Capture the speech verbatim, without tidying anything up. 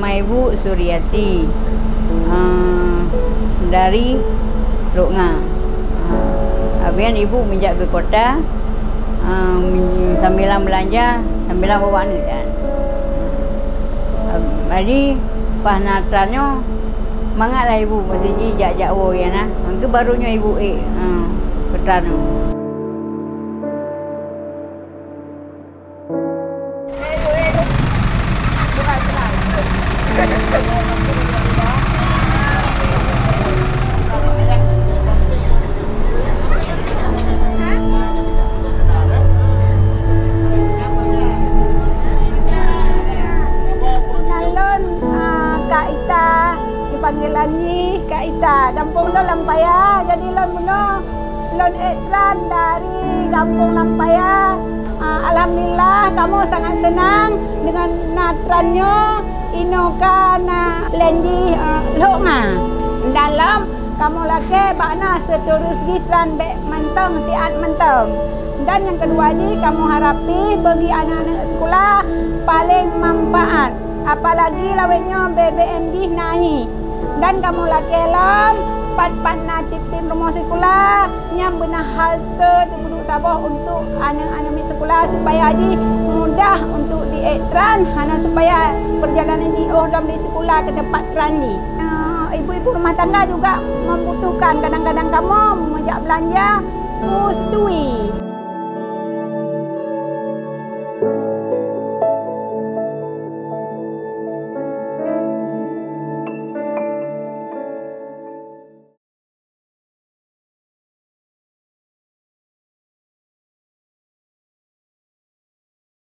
Nama ibu Suriati, eh, dari Lok Nga. Eh, abian ibu meujak ke kota, eh, men-, sambilan beulanja, sambilan bawa aneuk kan. Eh, jadi pas na tran nyoe, mangat lah ibu meusti jijak-jak woe ya nah. Mangke baru nyoe ibu ék, eh, ke tran nyoe. Nan lôn, ah, Kak Ita, dipanggelan jih Kak Ita. Gampông lôn lam Paya, jadi lôn bunoe lôn ék tran dari gampông lam Paya. Ah, alhamdulillah, kamoe sangat seunang deungon na tran nyoe inoe ka na lén jih, ah, Lhok Nga. Dan lom kamoe lakée bak na seuteurus jih tran bék mantong siat mantong. Dan nyang keudua jih kamoe harap pih bagi aneuk-aneuk sikula paleng manfaat, apalagi lawét nyoe B B M jih na nyi. Dan kamoe lakée lom pat-pat na tieb-tieb rumoh sikula nyang beuna halte teupeuduek saboh untuk aneuk-aneuk miet sikula supaya jih mudah untuk diék tran, hana supaya peurjalanan jih óh lom di sikula keu teumpat tran jih. Eh, ibu-ibu rumah tangga juga membutuhkan, kadang-kadang kamoe meujak beulanja ustui.